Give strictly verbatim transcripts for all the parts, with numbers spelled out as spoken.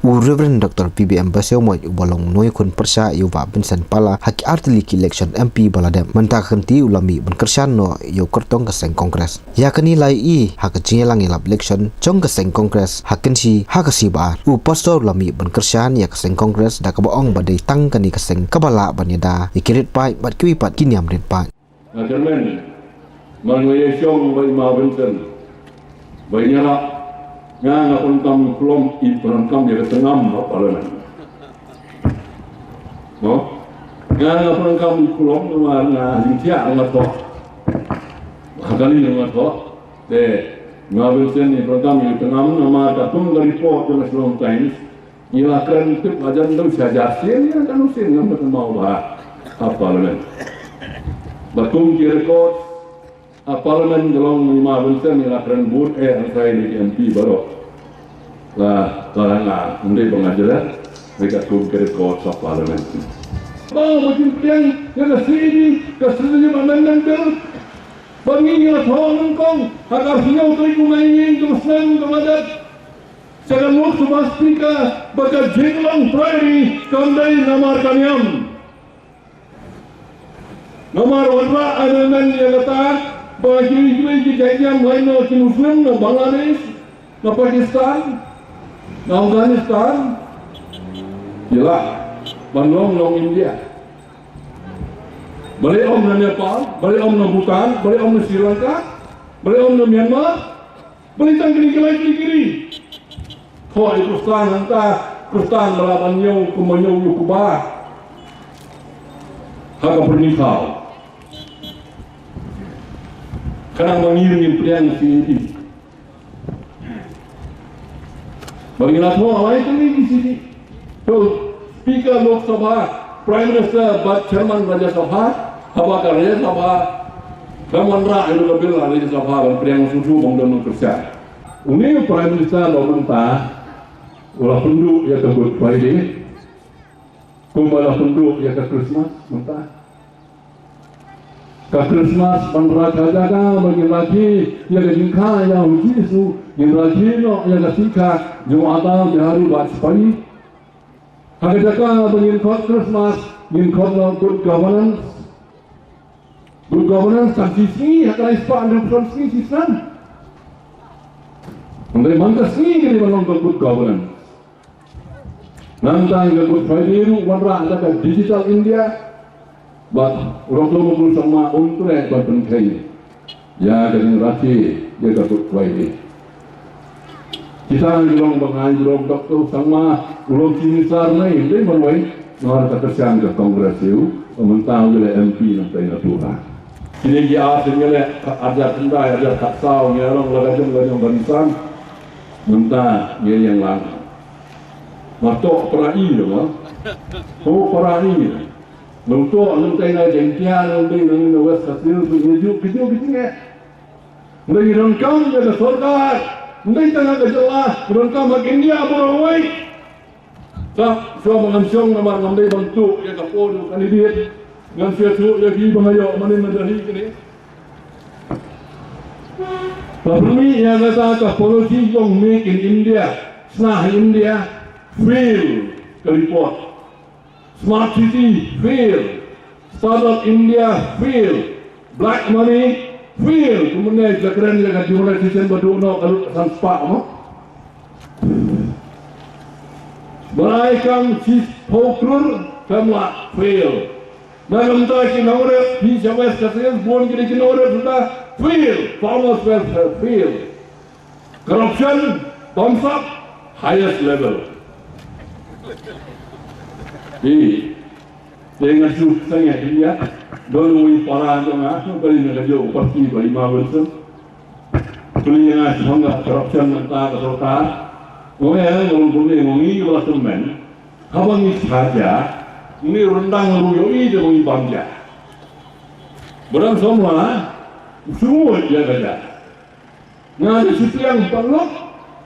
U Reverend Doctor P B M Basaiawmoit uba long u nongïakhun pyrshah ïa u Bah Vincent Pala ha ki artylli ki election M P ba la dep, mynta ka kynti u la mih ban kyrshan noh ïa u kyrtong ka seng Congress. Ïa kane la ïohi ha ka jingïalang ïalap election jong ka seng Congress ha Kynshi ha ka sngi ba ar. U Pastor u la mih ban kyrshan ïa ka seng Congress da kaba ong ba dei tang kane ka seng kaba lah ban ïada ïa ki rit paid bad kiwei pat ki niam rit paid. Nga kyrmen, man nga ïa shong ba i Ma Vincent, ba i ñiarap, nga nga pyndonkam i khlem, i pyndonkam ïa ka tnga ha Parliament. Mo? Nga nga pyndonkam i khlem, nga nga jingthiah nga thoh. Ha kali nga thoh. Te, Ma Vincent i pyndonkam ïa ka tnga namar katkum ka report jong ka Shillong Times. Ngi la kren tip hajan dang sha jar sien, ïa kan sien ngam da kynmaw ba ha Parliament. Ba kum ki record ha Parliament ka long i Ma Vincent, ngi la kren bun eh, ang sai ni M P baroh. La, la nga ym dei ba nga jylliew, ïa ka kum ki record ha Parliament. Ba ba kin pdiang ïa ka C A D, ka Citizenship Amendment Bill. Ba ngi ngi la thoh nyngkong ha ka arphew hynñiew tarik u Naiwieng ka snem kaba dep. Sha ka Lok Sabha Speaker ba ka jinglong priory kam dei namar ka niam. Namar wanrah amendment ïa kata ba ki, ki, ki jait niam laitluid ki Muslim na Bangladesh, na Pakistan, na Afghanistan, ki lah ban long, long India. Balei ym na Nepal, balei ym na Bhutan, balei ym na Sri Lanka, balei ym na Myanmar, balei tang kine ki lai kine ki ri. Thoh ïa u Khristan hangta, Khristan ba lah ban ñiew kumba ñiew ïa u Kuba ha ka pyrni thaw. Khnang ba ngi ngin pdiang C A D. Ba ngi la thoh lai kane ki C A D. To Speaker Lok Sabha, Prime Minister bad Chairman Rajya Sabha, haba ka Rajya Sabha ka wanrah ïa ka bill ha Rajya Sabha ban pdiang, shu shu bang don nongkyrshan. Une u Prime Minister ba mynta u la pynduh ïa ka Good Friday kumba la pynduh ïa ka Christmas mynta. Ka Christmas ban rakhe jaka ba ngin rakhe ïa ka jingkha ïa u Jisu, ngin rakhe noh ïa ka sikha jong u Atal Bihari Vajpayee. Ha ka jaka ba ngin khot Christmas, ngin khot noh good governance. Good governance tang shi sngi ha ka lai spah hynriewphew san sngi shi snem. Hynrei man ka sngi ka dei ban long ka good governance. Nangta ka Good Friday ruh wanrah da ka Digital India. Bad u Doctor Mukul Sangma un treh ban pynkheiñ ïa ka jingrakhe ïa ka Good Friday. Kita ngi long ba ngi long Doctor Sangma u long Chief Minister ne ym dei marwei, namar ka kyrshan ka Congress ïa u, mynta u leh M P nangta na Tura. Kine ki ar sien ngi leh, arhajar khyndai, arhajar khatsaw ngi long la ka jong la jong barisan. Mynta ngi ïeng lang. Nga toh para i ïa nga. Toh para i. Nga toh nang tei na Jaintia, nang tei nang na West Khasi Hills, ngi juk, ngi juk, ngi juk. Ngi donkam ïa ka sorkar. Ngi tang ka jylla, ngi donkam ha India baroh wei. Sa, shuwa ba ngan shong namar ngam dei ban tuh ïa ka por u candidate. Ngan shu tuh ïa ki ba nga ïoh mane mane hi kine. Ka pynmih ïa kata ka policy jong Make in India, shna ha India, fail ka report. Smart City, fail. Startup India, fail. Black money, fail. Kumne ka kren ïa ka demonetization ba duna ka lut san spah mo. Ba ai kam shiphew klur kam lah, fail. Na ka bynta ki nongrep, phi sha West Khasi Hills, bun ki dei ki nongrep suda, fail. Farmers welfare, fail. Corruption, bamsap, highest level. Hi, te nga shu tanya dia, don uwei para jong nga, ka dei na ka jong u party ba i Ma Wilson. Kylli ïa nga shaphang ka corruption mynta ka sorkar. Nga ong ïa nga, nga ong kumne, nga ong ngi ba la tymmen. Haba ngi sha ja, ngi ryndang ruh ïohi da ba ngi bam ja. Ba dang samla, u shu ngut ïa ka ja. Nga da shi pliang paralok,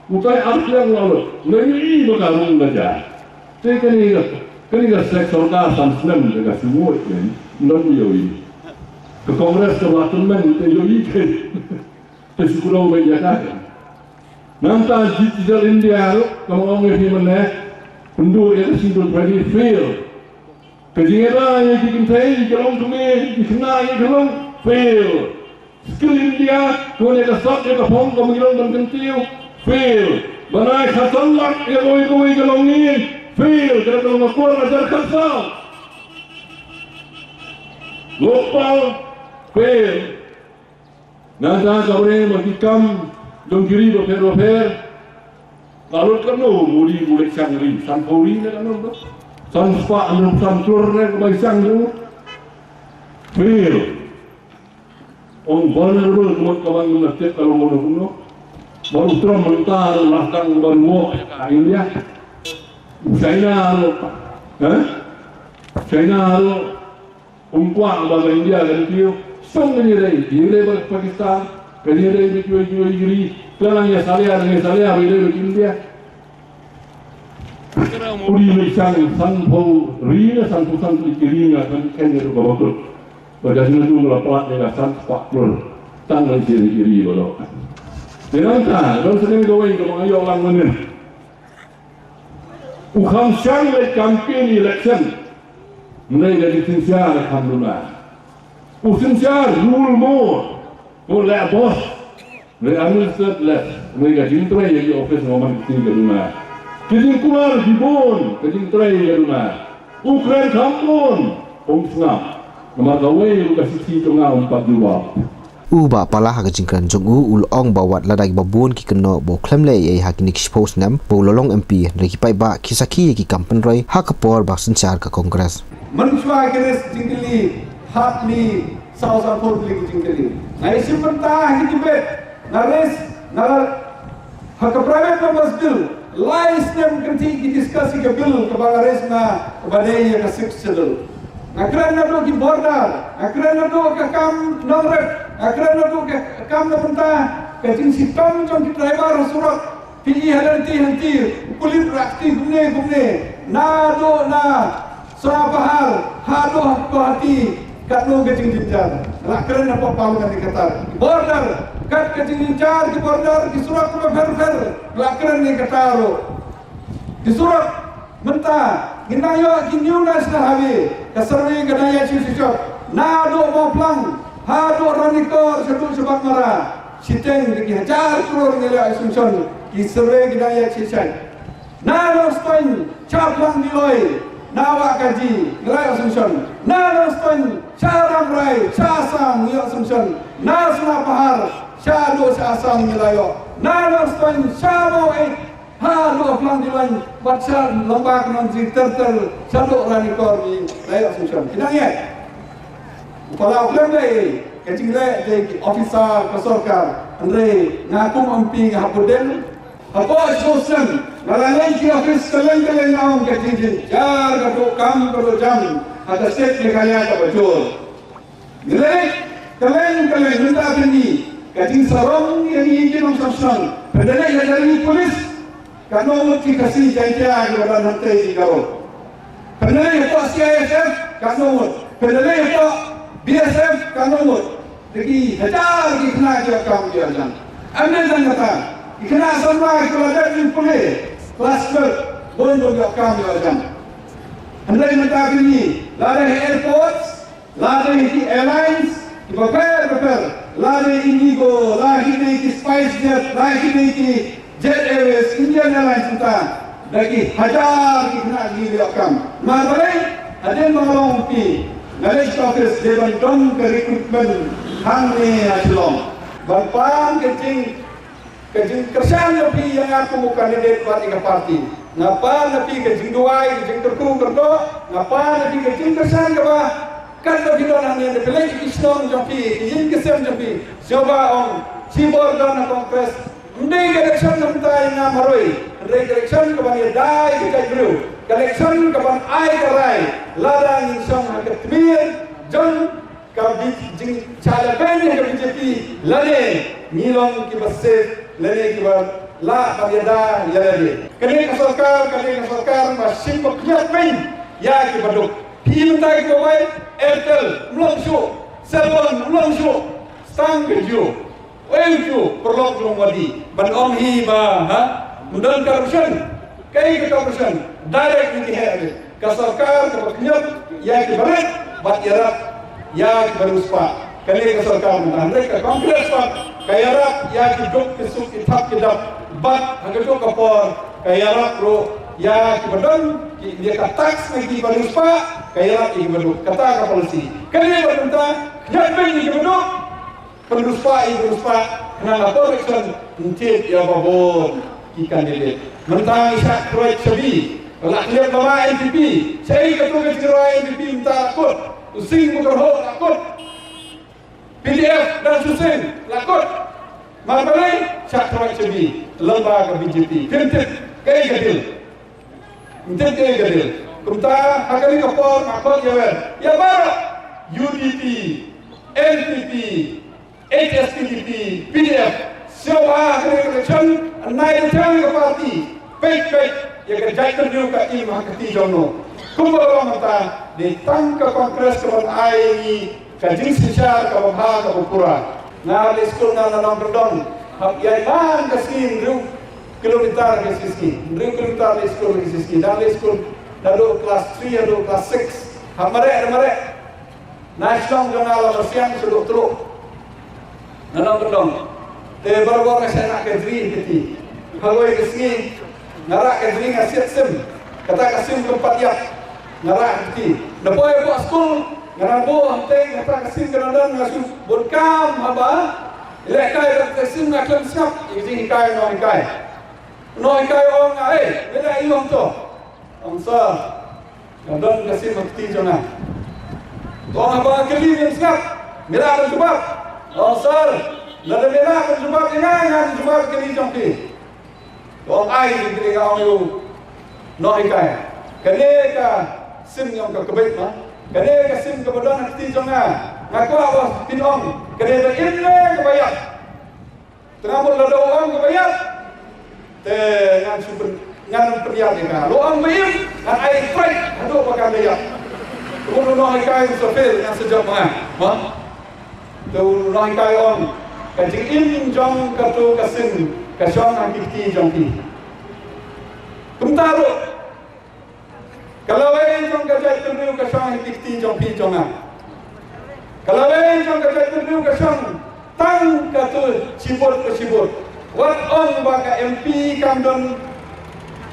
utai ar pliang la lut. Nga ïohi ba ka rung ka ja. Te kane ka, kane ka sek sorkar san snem da ka shu ngut ïa, ym don ïohi. Ka Congress ka ba la tymmen te ïohi te. Te shu kdew beit ïa ka. Nangta Digital India ruh, ka ma ong ïa phi mynne, Pynduh ïa ka shisha twenty fail. Ka jingïada ïa ki kynthei, ki long kmie, ki khynnah, ki khlong, fail. Skill India, ka wan ïa ka sap ïa ka phong, ka mynjong, ka kyntiew, fail. Ban ai khatsan lak ïa kawei kawei ka longïing, fail. Ka dei ka long ka kwah hajar khatsan. Lokpal, fail. Nangta ka briew ma ki kam jong ki ri bapher bapher. Ka lut katno u Modi u leit shang ri, sanphew ri ne katno ba? San spah hynriew san klur ne ka bai shang ri. Fail. Ong vulnerable ka mut ka ban ngam tip ka long kumno kumno. Bad u Trump mynta ruh la tang ban wok ïa ka India. U China ruh, eh? China ruh um kwah ba ka India kan kiew. Song ka jingïadei, jingïadei bad Pakistan, ka jingïadei bad kiwei kiwei ki ri. Ka nang ïa salia, nang ïa salia ba ïadei bad India. Modi leit shang sanphew ri ne sanphew san tylli ki ri nga kan khein ïa ka bakut. Ba ka jingïadei la plat ïa ka san spah klur. Tang leit sha ri ki ri ba dok. Te nangta, don sa kane kawei kaba nga ïoh lang mynnin. U kham shang leit campaign election. Hynrei ka jingsynshar kham duna. U synshar rule more. Ko leh boss. Hynrei administrate less. Hynrei ka jingtrei ïa ki office nga man ka jingduna. Ka jingkular ki bun, ka jingtrei ka duna. U kren kham bun. Ym sngap. Namar kawei ruh ka shisha jong nga um pat jubab. U Bah Pala ha ka jingkren jong u, u la ong ba wat lada kiba bun ki kynnoh ba u khlem leh ei ei ha kine ki shiphew snem ba u la long M P, hynrei ki paidbah ki sakhi ïa ki kam pynroi ha ka por ba synshar ka Congress. Mynshuwa ki rest jingkylli, hapdeng saw saw phew tylli ki jingkylli. Nga ïa shim bynta ha ki debate, nga rest, nga Ha ka private members bill, lai snem kynthih ki discuss ïa ka bill kaba nga raise, kaba dei ïa ka sixth schedule. Nga kren naduh ki border, nga kren naduh ka kam nongrep, nga kren naduh ka kam na bynta ka jingshitom jong ki driver ha surok. Phi i ha lynti hynti, u pulit rah kti kumne kumne. Naduh na Sngewbha haduh Guwahati katno ka jingjynjar. La kren hapoh Parliament ïa kata. Border, kat ka jingjynjar ki border, ki surok kiba pher pher. La kren ïa kata ruh. Ki surok mynta ngin nang ïoh ki new national highway. Ka survey ka dang ïaid shuh shuh. Naduh Mawphlang haduh Ranikor shaduh sha Baghmara. Shiteng da ki hajar klur ngi la assumption. Ki survey ki dang ïaid shuh shuh. Na Nongstoiñ sha Phlang Giloi, na Wahkaji, ngi la ïoh sanction. Na Nongstoiñ sha Rambrai, sha Assam, ngi ïoh sanction. Na Sngawbha sha, haduh sha Assam ngi la ïoh. Na Nongstoiñ sha Maweit, haduh Phlang Giloi, bad sha Longba Knonji ter ter, shaduh Ranikor ngi la ïoh sanction. Ki dang ïaid. U Palau khlem leh ei ei, ka jingleh dei ki officer ka sorkar. Hynrei nga kum M P nga hap bud dien. Hapoh shiphew snem nga la leit ki office kylleng kylleng, nga ong ka jingjynjar ka dohkam ka dohjam ha ka state Meghalaya kaba jur. Ngi leit kylleng kylleng mynta pynni ka jingsarong ïa ngi ki nongshong shnong. Pynleit ïa ka ri police, katno ngut ki Khasi Jaiñtia kiba don hangtei ki Garo. Pynleit hapoh C I S F katno ngut. Pynleit hapoh B S F katno ngut. Ki hajar ki khynnah ki ïoh kam ki ïoh jam. Ym dei tang kata, ki khynnah samla kiba la dep ïa pule klas twelve bun bun ïoh kam ïoh jam. Hynrei mynta pynni lada ha airports, lada ha ki airlines kiba pher bapher, lada ha Indigo, lada ha ki dei ki SpiceJet, lada ha ki dei ki Jet Airways, Indian Airlines mynta da ki hajar ki khynnah ki ïoh kam. Namar balei? Hadien ba nga long M P nga leit sha office, dei ban don ka recruitment hangne ha Shillong. Ban pan ka jing, ka jingkyrshan jong phi ïa nga kum u candidate bad ïa ka party. Nga pan na phi ka jingduwai, ka jingkyrkhu kyrdoh, nga pan na phi ka jingkyrshan kaba Katba phi don hangne, da phi leit ki shnong jong phi, ki ïing ki sem jong phi, sngewbha ong, shibor don ha Congress. Ym dei ka election kaba ïa nga marwei, hynrei ka election kaba ïa dei ka jaitbynriew. Ka election kaban ai ka rai lada ngin shong ha ka tmier jong ka bi-, jingshah lehbeiñ ha ka B J P lane ngi long kiba safe lane kiba lah ban ïada ïa lade. Kane ka sorkar, kane ka sorkar ba shim ba pynïap beiñ ïa kiba duk. Phi mynta ki mobile, Airtel ym long shuh, Celcom ym long shuh, tang ka Jio. Wei u Jio, paralok jong u Modi, ban ong hi ba, ha, ym don corruption. Kaei ka cooperation? Direct ïa ki heh rit. Ka sorkar kaba khñiot ïa ki barit bad ïarap ïa ki bariewspah. Kane ka sorkar mynta, hynrei ka Congress pat ka ïarap ïa ki duk ki suk ki thap ki dap. Bad ha kajuh ka por ka ïarap ruh ïa ki badon, ki ïa ka tax na ki bariewspah, ka ïarap ïa ki baduk. Kata ka policy. Kane bad mynta, khñiot beiñ ïa ki baduk. Pynriewspah ïa ki riewspah, khnang ha por election, yn thied ïa babun ki candidate. Mynta ngi shah kyrpad shabi, la khlieh lama N P P, shaei katu ka jingrwai N P P mynta la kut, u Sing Mukarhoh la kut. P D F dang shu seng la kut. Mar balei? Shah kyrpad shabi, lem bad ka B J P. Phim tip kaei ka deal. Phim tip kaei ka deal. Kumta ha kane ka por nga khot ïa wer, ïa baroh, U D P, N P P, H S P D P, P D F, shuwa ha kane ka election, yn ai da tang ka party, peit peit ïa ka jaitbynriew ka im ha ka kti jong no. Kumba la ong mynta, dei tang ka Congress ka ban ai ïa ngi ka jingsynshar kaba bha kaba pura. Nga leit skul nga na Nongkyndong, hap ïaid man ka sngi hynriew kilometer ka sngi, hynriew kilometer leit skul ka sngi, dang leit skul naduh klas three haduh klas six, hap mareh da mareh. Na shnong jong nga la marsiang sha Dukhtruh. Na Nongkyndong. Te barabor nga shah ngat ka jri ha kti. Haloi ka sngi nga rah ka jri, nga siat sim. Kata ka sim kam pat ïap. Nga rah ha kti. Na poi hapoh skul nga nang buh hangtei, kata ka sim ka nang don, nga shu bun kam haba lehkai bad ka sim, nga khlem sngap ïa ka jinghikai u nonghikai. U nonghikai u ong, "Ai, me leh aïu hangto?" Ong, "Sir, nga don ka sim ha kti jong nga." Ong, "Haba nga kylli mem sngap, me lah ban jubab." Ong, "Sir, lada me lah ban jubab ïa nga, ngan jubab ïa ka kylli jong phi." Ong, "Ai, kylli nga ong ïa u nonghikai. Kane ka sim, ong, ka kbit ma. Kane ka sim kaba don ha kti jong nga. Nga kwah ba phin ong, kane ba im ne kaba ïap. Te nga mut lada u ong kaba ïap, te ngan shu pyn, ngan pynïap ïa ka. Lada u ong ba im, ngan ai strike haduh ba kan da ïap." Te u nonghikai u sa fail, ngan sa jop ma nga. Mo? Te u nonghikai u ong, "Ka jingim jong katu ka sim ka shong ha ki kti jong phi." Kumta ruh, ka lawei jong ka jaitbynriew ka shong ha ki kti jong phi jong nga. Ka lawei jong ka jaitbynriew ka shong tang katu shibun ka shibun. Wat ong ba ka M P kam don,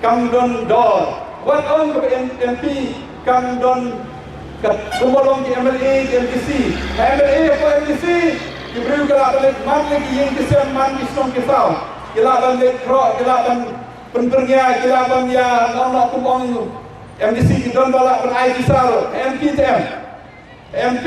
kam don dor. Wat ong ba M-, M P kam don ka, kumba long ki M L A, ki M D C. Ka M L A ko M D C, ki briew ki lah ban leit man leit ki ïing ki sem, man ki shnong ki thaw. Ki lah ban leit khroh, ki lah ban pynpyrngia, ki lah ban ïa, ong noh kum ong M D C ki don ba lah ban ai pisa ruh, M P te em. M P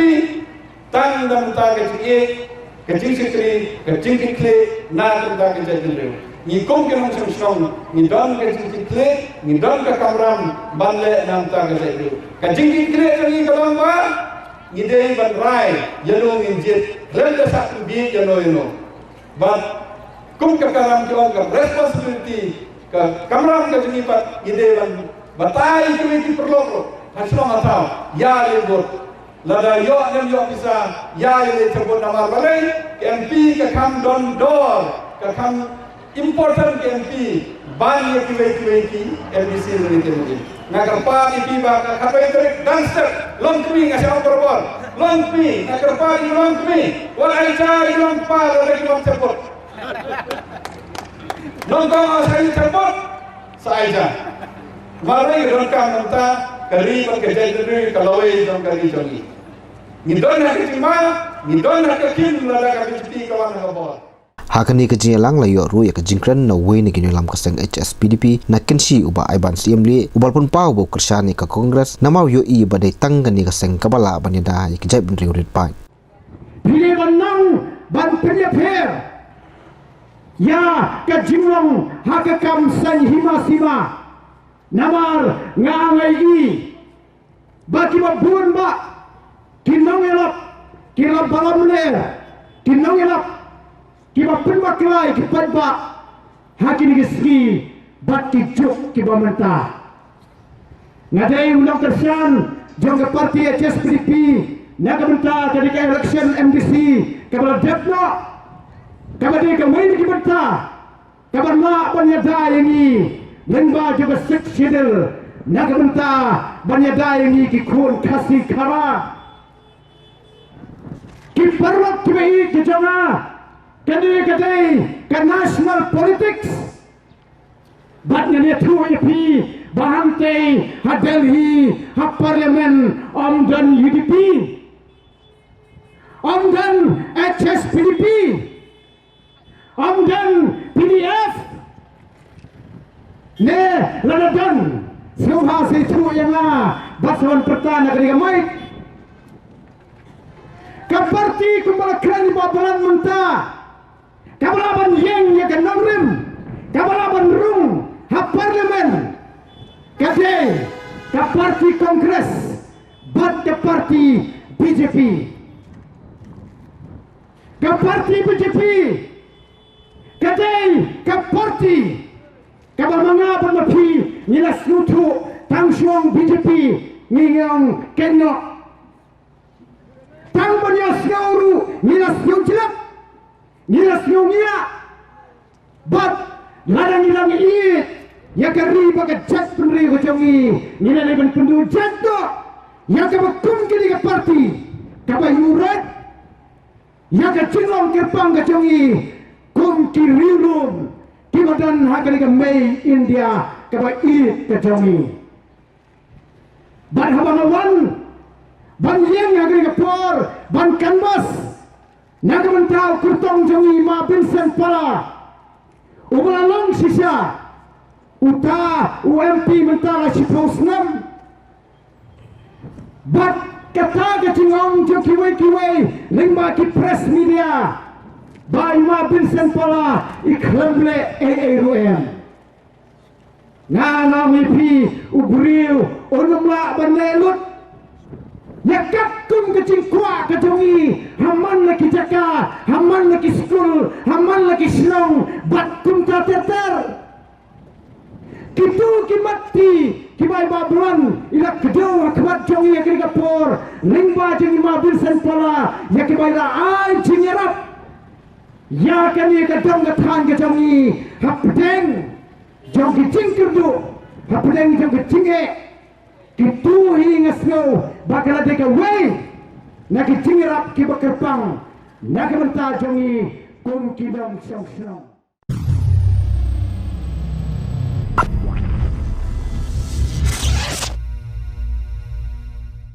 tang da mynta ka jingïeit, ka jingshakri, ka jingkitkhlieh na ka bynta ka jaitbynriew. Ngi kum ki nongshong shnong ngi don ka jingkitkhlieh, ngi don ka kamram ban leh na ka bynta ka jaitbynriew. Ka jingkitkhlieh jong ngi ka long ba ngi dei ban rai ïano ngin jied, khlem da sah pynbieit ïano ïano. Bad kum ka kamram ki ong, ka responsibility, ka kamram ka jong ngi pat, ngi dei ban batai ïa kiwei ki paralok ruh ha shnong ha thaw ïa leit vote. Lada ïoh ne ym ïoh pisa, ïa leit vote. Namar balei? Ka M P ka kham don dor, ka kham important ka M P ban ïa kiwei kiwei ki M D C lane ki M L A. Nga kyrpad ïa phi ba ka khatwei tarik dang step, long kmie, nga shah ong barabor, long kmie, nga kyrpad ïa ki long kmie. Wat ai ja ïa ki long kpa lada kim wan thep vote. Nyngkong sa ïa thep vote, sa ai ja. Namar ngi donkam na ka bynta ka ri bad ka jaitbynriew, ka lawei jong ka ri jong ngi. Ngi don ha ka jingma, ngi don ha ka kin lada ka B J P ka wan ha ka bor. Ha kane ka jingïalang la ïoh ruh ïa ka jingkren na uwei na ki nongïalam ka seng H S P D P na Kynshi, u Bah Aiban Syiemlieh, uba la pynpaw ba u kyrshan ïa ka Congress namar u ïohi ba dei tang kane ka seng kaba lah ban ïada ïa ki jaitbynriew rit paid. Phi dei ban nang ban pynïapher ïa ka jinglong ha ka kam saiñ hima sima. Namar nga ngi ïohi ba kiba bun bah ki nongïalap, ki la balam leh, ki nongïalap kiba pynbakla ïa ki paidbah ha kine ki sngi bad ki juk kiba mynta. Nga dei u nongkyrshan jong ka party H S P D P na ka bynta ka dei ka election M D C kaba la dep noh, kaba dei kawei na ki bynta kaba lah ban ïada ïa ngi Lyngba jong ka Sixth Schedule, na ka bynta ban ïada ïa ngi ki khun Khasi Khara. Ki paralok kiba ïeit ki jong nga, kane ka dei ka national politics. Bad ngan ïathuh ïa phi ba hangtei ha Delhi, ha Parliament, ym don U D P, ym don H S P D P, ym don P D F, ne lada don, sngewbha sa ïathuh ïa nga bad sa wan pyrta na kane ka mic. Ka party kumba la kren i Bah Bran mynta, kaba lah ban ïeng ïa ka nongrim, kaba lah ban rung ha Parliament, ka dei ka party Congress bad ka party B J P. Ka party B J P ka dei ka party kaba ma nga bad ma phi ngi la sngewthuh tang shuwa B J P, ngi ong kynnoh. Tang ban ïohsngew ruh ngi la sngewjlep, ngi la sngewngiah. Bad lada ngi la ïeit ïa ka ri bad ka jaitbynriew ka jong ngi, ngi la dei ban pynduh jait noh ïa kaba kum kine ki party, kaba ïuhrat ïa ka jinglong kyrpang ka jong ngi kum ki riewlum kiba don ha kane ka mei India kaba ïeit ka jong ngi. Bad haba nga wan ban ïeng ha kane ka por ban canvass na ka bynta u kyrtong jong ngi, Ma Vincent Pala, uba la long shisha uta u M P mynta la shiphew snem. Bad kata ka jingong jong kiwei kiwei lyngba ki press media ba i Ma Vincent Pala i khlem leh ei ei ruh em. Nga ong ïa phi, u briew un ym lah ban leh lut ïa katkum ka jingkwah ka jong ngi ha man la ki jaka, ha man la ki skul, ha man la ki shnong bad kumta ter ter. Kito ki mat ti kiba i Bah Bran i la kdew ha khmat jong ngi ha kane ka por lyngba jong i Ma Vincent Pala, ïa kiba i la ai jingïarap ïa kane ka dong ka thaiñ ka jong ngi hapdeng jong ki jingkyrduh, hapdeng jong ki jingeh. Kito hi nga sngew ba ka la dei kawei na ki jingïarap kiba kyrpang na ka bynta jong ngi kum ki nongshong shnong.